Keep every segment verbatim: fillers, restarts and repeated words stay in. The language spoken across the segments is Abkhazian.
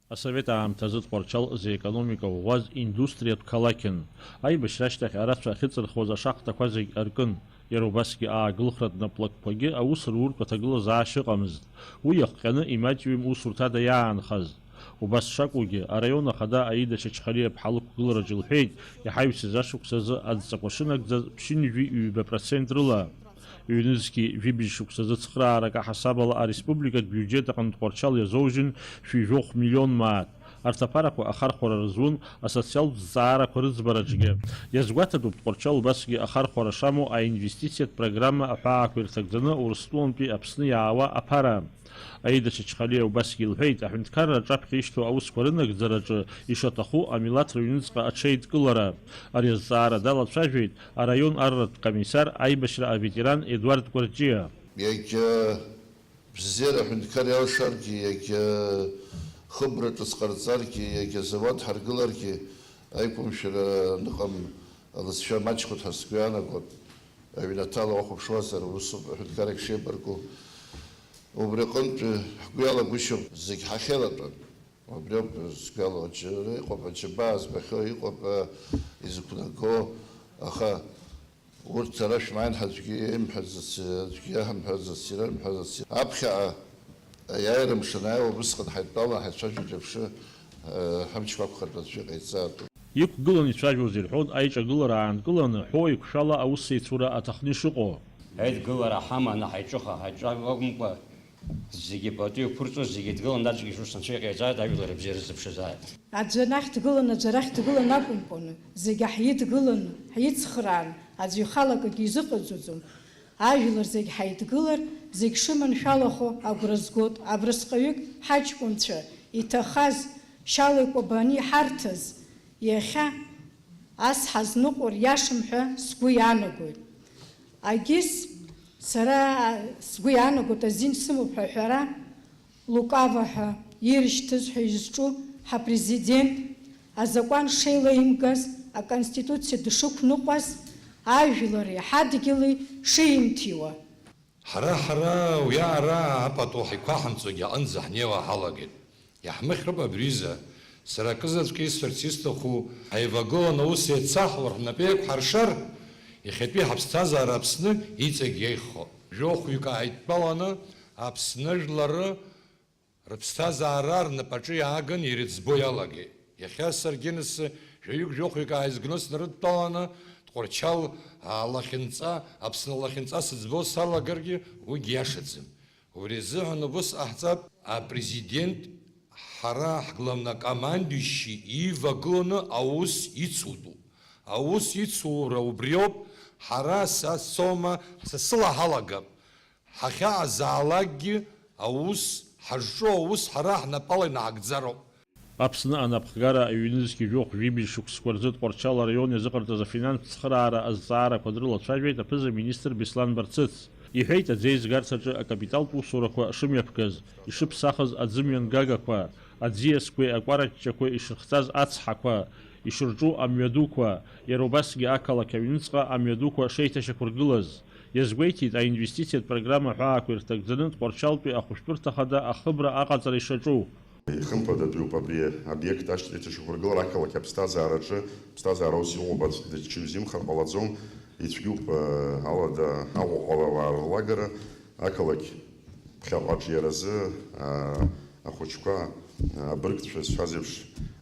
Асовет аамҭазы Тҟәарчал зекономика ӷәӷәаз индустриатә қалақьын. Аибашьра ашьҭахь арацәа ахьыҵырхуаз ашахтақәа зегь аркын. Иара убасгьы аагылхратә наплакқәагьы аус руртә аҭагылазаашьа ыҟамызт. Уи иахҟьаны имаҷҩым усурҭада иаанхаз. Убас шакәугьы, араион ахада Аида Чачхалиа-ԥҳа лықәгылараҿ илҳәеит, иҳаҩсыз ашықәсазы адҵақәа шынагӡаз ԥшьынҩажәи ҩба процент рыла. Ҩнызқьи жәибжь шықәсазы цхыраарак аҳасабала ареспубликатә биуџьет аҟынтә Тҟәарчал иазоужьын шәи жәохә миллион мааҭ. Арҭ аԥарақәа ахархәара рызун асоциалтә зҵаарақәа рыӡбараҿгьы. Иазгәаҭатәуп Тҟәарчал убасгьы ахархәара шамоу аинвестициатә программа аҳәаақәа ирҭагӡаны Урыстәылантәи Аԥсны иаауа аԥара. Аида Чачхалиа убасгьы илҳәеит, аҳәынҭқарра аҿаԥхьа ишьҭоу аусқәа рынагӡараҿы ишаҭаху амилаҭ рыҩныҵҟа аҽеидкылара. Ари азҵаара далацәажәеит араион арратә комиссар, аибашьра аветеран Едуард Гәарҷиа. Иагьа бзиара аҳәынҭқар иалшаргьы, иагьа хыбра ҿыц ҟарҵаргьы, иагьа завод ҳаргыларгьы, аиқәымшәара аныҟам алҵшәа маҷхоит ҳәа сгәы иаанагоит. Аҩнаҭала уахәаԥшуазар, усоуп аҳәынҭқаррак шеибарку. Убри аҟынтәи ҳгәы иалагәышьоуп зегь ҳахьеилатәан. Убриоуп згәалоу, аџьара иҟоуп, аџьабаа збахьоу иҟоуп, изықәнаго, аха урҭ ара шәмааин ҳәа аӡәгьы имҳәаӡац, аӡәгьы иаҳамҳәаӡац, ирымҳәаӡац. Аԥхьаҟа аиааира мшын ааиуа убысҟан ҳаидтәалан ҳаицәажәеит еиԥш, ҳамчқәа ақәхартә аӡәы иҟаиҵаатәуп. Иқәгыланы ицәажәоз ирҳәон аиҿагылара аанкыланы ҳәоу еиқәшәала аусеицура аҭахны ишыҟоу. Аидгылара ҳаманы ҳаиҿыха, ҳаиҿа акәымкәа, зегьы пату иқәырҵоз, зегьы дгылан, аӡәгьы ишус анцәа иҟаиҵааит, ажәлар абзиара зыԥшыз ааит. Аӡәы анахь дгылан, аӡәы арахь дгылан акәымкәаны, зегь ҳидгылан, ҳицхраан, аӡәы ихала акгьы изыҟаҵаӡом. Ажәлар зегь ҳаидгылар, зегь шыманшәалахо агәра згоит, абрысҟаҩык ҳаҷкәынцәа иҭахаз, шьала икәабаны иҳарҭаз, иахьа ас ҳазныҟәар иашам ҳәа сгәы иаанагоит. Агьыс сара сгәы иаанагоит азин сымоуп ҳәа аҳәара лукаво ҳәа ирышьҭыз ҳәа изҿу ҳапрезидент азакәан шеилаимгаз, аконституциа дышықәныҟәаз, ажәлари ҳадгьыли шимҭиуа. Ҳара, ҳара уи аара апату ҳаиқәаҳамҵогьы аҟынӡа ҳнеиуа ҳалагеит. Иаҳмыхьроуп абри изы. Сара акызаҵәык исҳәарц исҭаху, ҳаивагыланы аус еицаҳуар, ҳнапы еиқәҳаршар, иахьатәи ҳаԥсҭазаара Аԥсны иҵегь иеиӷьхоит. Жәохәҩык ааидтәаланы Аԥсны жәлары рыԥсҭазаара рнапаҿы иааган ирыӡбо иалагеит. Иахьа саргьы нас жәаҩык-жәохәҩык ааизганы снарыдтәаланы Тҟәарчал алахьынҵа, Аԥсны алахьынҵа сыӡбо салагаргьы, уигь иашаӡам. Убри азыҳәан убыс ҟаҳҵап, апрезидент ҳара ҳглавнокомандующий иивагыланы аус ицутәуп. Аус ицура убриоуп, ҳара са соума, са сыла ҳалагап. Ҳахьаҟазаалакгьы аус, ҳазҿу аус ҳара ҳнапала инаҳагӡароуп. Аԥсны анапхгара аҩнызқьи жәохә жәибжь шықәсқәа рзы Тҟәарчал араион иазыҟарҵаз афинанстә цхыраара азҵаарақәа дрылацәажәеит аԥыза-министр Беслан Барцыц. Иҳәеит аӡеизгарҭаҿы акапиталтә усурақәа шымҩаԥгаз, ишыԥсахыз аӡымҩангагақәа, аӡиасқәеи акәараҷҷақәеи ишырхҵаз ацҳақәа, ишырҿу амҩадуқәа, иара убасгьы ақалақь аҩныҵҟа амҩадуқәа шеиҭашьақәыргылаз. Иазгәеиҭеит аинвестициатә программа аҳәаақәа ирҭагӡаны Тҟәарчалтәи ахәышәтәырҭа хада ахыбра аҟаҵара ишаҿу. Ихымԥадатәиуп абри аобиект ашьҭахь ишьақәыргылара ақалақь аԥсҭазаараҿы, ԥсҭазаара аус иҟоуп аӡә дычча иузимхар ҟалаӡом, ицәгьоуп, э, алада Аҟәаҟала ауаа рлагара, ақалақь ԥхьаҟа аҿиаразы, э, ахәыҷқәа, э, абыргцәа, исҳәаз еиԥш,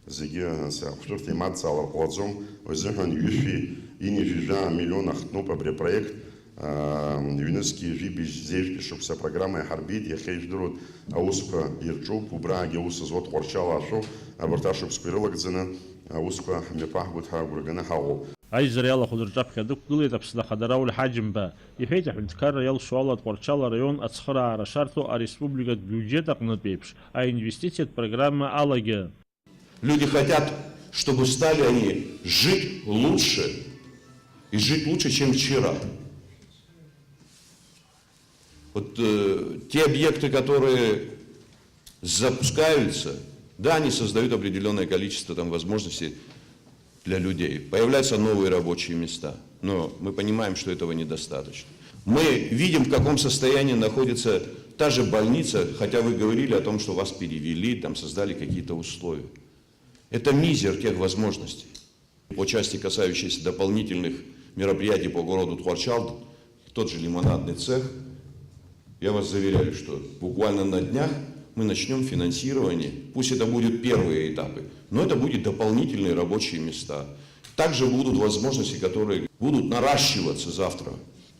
зегьы, э, ахәшәтәырҭа имадҵаалар ҟалаӡом, уи азыҳәан ҩышәи ини жәижәа миллион ахтноуп абри апроект. Ҩнызқьи жәибжь зежәтәи шықәса апрограмма иаҳарбеит, иахьа ижәдыруеит аусқәа ирҿуп, убраагьы аус зуа Тҟәарчал аашәо, абарҭ ашықәсқәа ирылагӡаны аусқәа ҳмҩаԥаҳгоит ҳәа агәра ганы ҳаҟоуп. Аизара иалахәыз рҿаԥхьа дықәгылеит Аԥсны Ахада Рауль Ҳаџьымба. Иҳәеит, аҳәынҭқарра иалшо ала Тҟәарчал араион ацхыраара шарҭо ареспубликатә биуџьет аҟнытә еиԥш аинвестициатә программа алагьы. Люди хотят, чтобы стали они жить лучше и жить лучше, чем вчера. Вот, э, те объекты, которые запускаются, да, они создают определённое количество там возможностей для людей. Появляются новые рабочие места. Но мы понимаем, что этого недостаточно. Мы видим, в каком состоянии находится Та же больница, хотя вы говорили о том, что вас перевели, там создали какие-то условия. Это мизер тех возможностей. По части, касающейся дополнительных мероприятий по городу Тхуарчал, тот же лимонадный цех, я вас заверяю, что буквально на днях мы начнём финансирование. Пусть это будут первые этапы, но это будут дополнительные рабочие места. Также будут возможности, которые будут наращиваться завтра.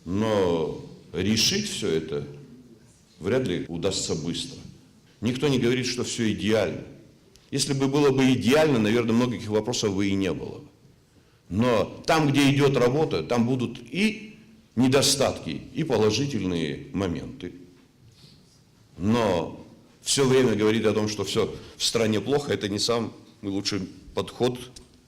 Но решить всё это вряд ли удастся быстро. Никто не говорит, что всё идеально. Если бы было бы идеально, наверное, многих вопросов бы и не было. Но там, где идёт работа, там будут и недостатки, и положительные моменты. Но всё время говорить о том, что всё в стране плохо, это не самый лучший подход,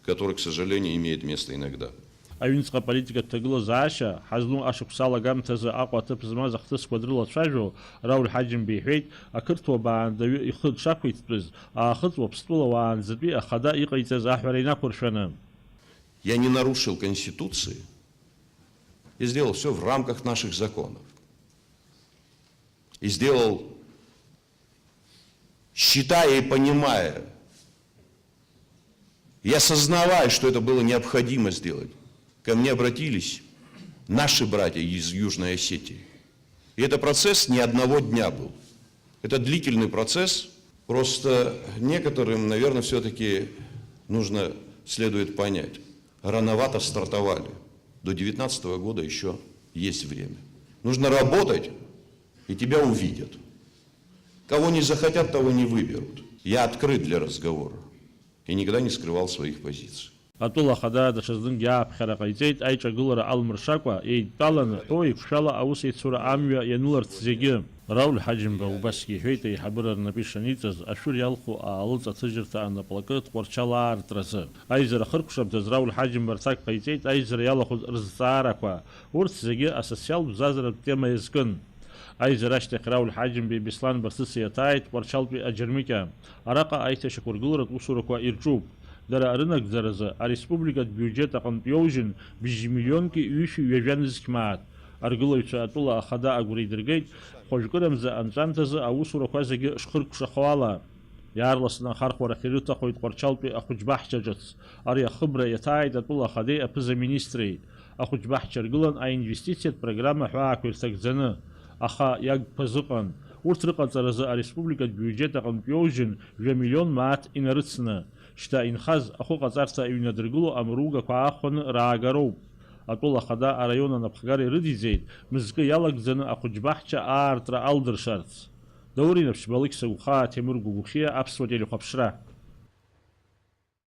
который, к сожалению, имеет место иногда. Аҩныҵҟа аполитикатә ҭагылазаашьа ҳазну ашықәс алагамҭазы Аҟәа аҭыԥ змаз ахҭысқәа дрылацәажәо, Рауль Ҳаџьымба иҳәеит, ақырҭуа баандаҩы ихы дшақәиҭтәыз, Аахыҵ Уаԥстәыла уаанӡатәи ахада иҟаиҵаз аҳәара инақәыршәаны. Я не нарушил Конституции. Я сделал всё в рамках наших законов. И сделал, считая и понимая, и осознавая, что это было необходимо сделать, ко мне обратились наши братья из Южной Осетии. И это процесс не одного дня был. Это длительный процесс. Просто некоторым, наверное, всё-таки нужно, следует понять. Рановато стартовали. До девятнадцатого года ещё есть время. Нужно работать, и тебя увидят. Кого не захотят, того не выберут. Я открыт для разговора и никогда не скрывал своих позиций. Атәыла ахада даҽазнынгьы ааԥхьара ҟаиҵеит, аиҿагылара алмыршакәа, еидтәаланы, ҳәоу еиқәшәала аусеицура амҩа ианыларц зегьы. Рауль Ҳаџьымба убасгьы иҳәеит, аиҳабыра рнапы ишаниҵаз, ашәыр иалху аалыҵ аҭыжьырҭа анаплакы Тҟәарчал аартразы. Аизара хыркәшамҭаз Рауль Ҳаџьымба рцак ҟаиҵеит, аизара иалахәыз рызҵаарақәа. Урҭ зегьы асоциалтә бзазаратә тема иазкын. Аизара ашьҭахь Рауль Ҳаџьымбеи Беслан Барцыци иаҭааит Тҟәарчалтәи аџьармыкьа. Араҟа аиҭашьақәыргыларатә усурақәа ирҿуп. Дара рынагӡаразы ареспубликатә биуџьет аҟынтә иоужьын бжьмиллионки ҩышәи ҩажәа нызқь мааҭ. Аргылаҩцәа атәыла ахада агәра идыргеит, хәажәкырамза анҵәамҭазы аусурақәа зегьы шхыркәшахо ала. Иаарласны ахархәарахь ирыҭахоит Тҟәарчалтәи ахәыҷбаҳча ҿыц. Ари ахыбра иаҭааит атәыла ахадеи аԥыза-министреи. Ахәыҷбаҳча ргылан аинвестициатә программа ҳәаақәа ирҭагӡаны, аха иагқәаз ыҟан. Урҭ рыҟаҵаразы ареспубликатә биуџьет аҟынтә иоужьын жәа миллион мааҭ инарыцны. Шьҭа инхаз ахәыҟаҵарҭа иҩнадыргыло амругақәа аахәаны раагароуп. Атәыла ахада араион анапхгара ирыдиҵеит, мызкы иалагӡаны ахәыҷбаҳча аартра алдыршарц. Даур Инаԥшьба, Алықьса Гәхаа, Ҭемыр Гәыгәхиа, Аԥсуа телехәаԥшра.